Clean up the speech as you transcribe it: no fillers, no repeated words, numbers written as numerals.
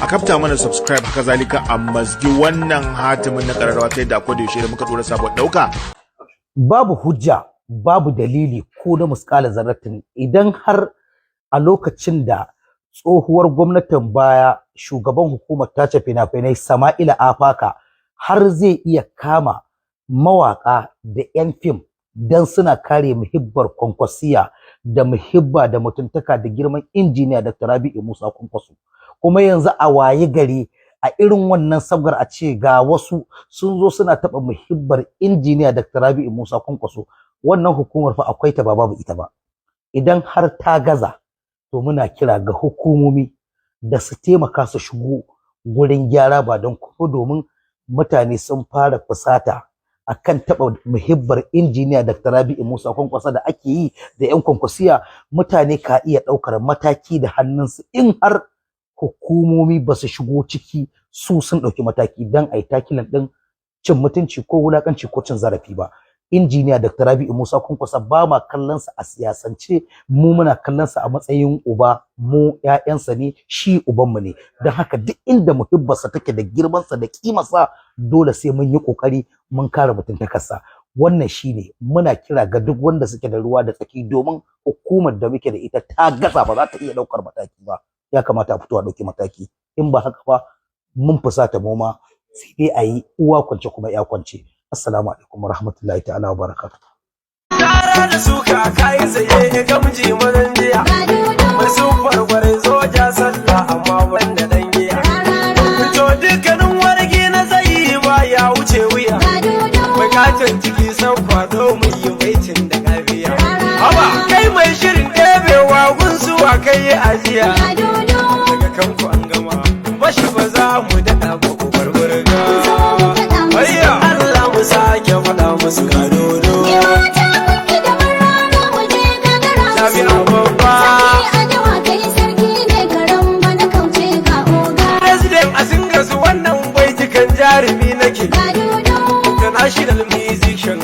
A kafta mana subscribe, haka zalika a mazgi wannan hatimin na kararrawa, ta yadda a yaushe da muka dora sabon dauka. Babu hujja, babu dalili ko na muskala zarratin. Idan har a lokacin da tsohuwar gwamnatin baya, shugaban hukumar tace fina-finai Sama'ila Afaka har zai iya kama mawaka da 'yan fim don suna kare muhibbar Kwankwasiya da muhibba da mutuntaka da girman Injiniya Dr. Rabi'u Musa Kwankwaso, kuma yanzu a waye gari a irin wannan sabgar a ce ga wasu sun zo suna taɓa muhibbar Injiniya Dr. Rabi'u Musa Kwankwaso, wannan hukumar fa akwai ta, ba babu ita ba. Idan har ta gaza, to muna kira ga hukumomi da su taimaka su shigo gurin gyara, ba don kuma domin mutane sun fara fusata akan taɓa muhibbar Injiniya Dr. Rabi'u Musa Kwankwasa da ake yi da 'yan Kwankwasiya. Mutane ka iya ɗaukar mataki da hannunsu in har hukumomi ba su shigo ciki su sun ɗauki mataki don a yi tackling ɗin cin mutunci ko wulakanci ko cin zarafi ba. Injiniya Dr. Rabi'u Musa Kwankwasa, ba ma kallon sa a siyasance, mu muna kallon sa a matsayin uba. Mu ƴaƴansa ne, shi ubanmu ne. Don haka duk inda muhibbarsa take da girmansa da kimarsa, dole sai mun yi kokari mun kare mutuntakarsa. Wannan shine muna kira ga duk wanda suke da ruwa da tsaki, domin hukumar da muke da ita ta gaza, ba za ta iya ɗaukar mataki ba. Ya kamata a fito a ɗauki mataki. In ba haka ba, mun fusata mu ma, sai dai a yi uwa kwance kuma ya kwance. Assalamu alaikum warahmatullahi ta'ala wa barakatuh. Tara da suka kai tsaye gamji mazan jiya. Mai sufar gwarai zo ja sallah, amma banda dan giya. To dukkanin wargi na zai ba ya wuce wuya. Mai katon ciki san kwado mai yi baitin da kafiya. Haba kai mai shirin ɗebewa gunsuwa kai ajiya. Daga kanku an gama bashi, ba za mu daɗa ba, ku barburga. Hayya Allah, mu sake faɗa musu ga dodo. Jami'a babba. President a singa su, wannan baitukan jarumi nake. International musician.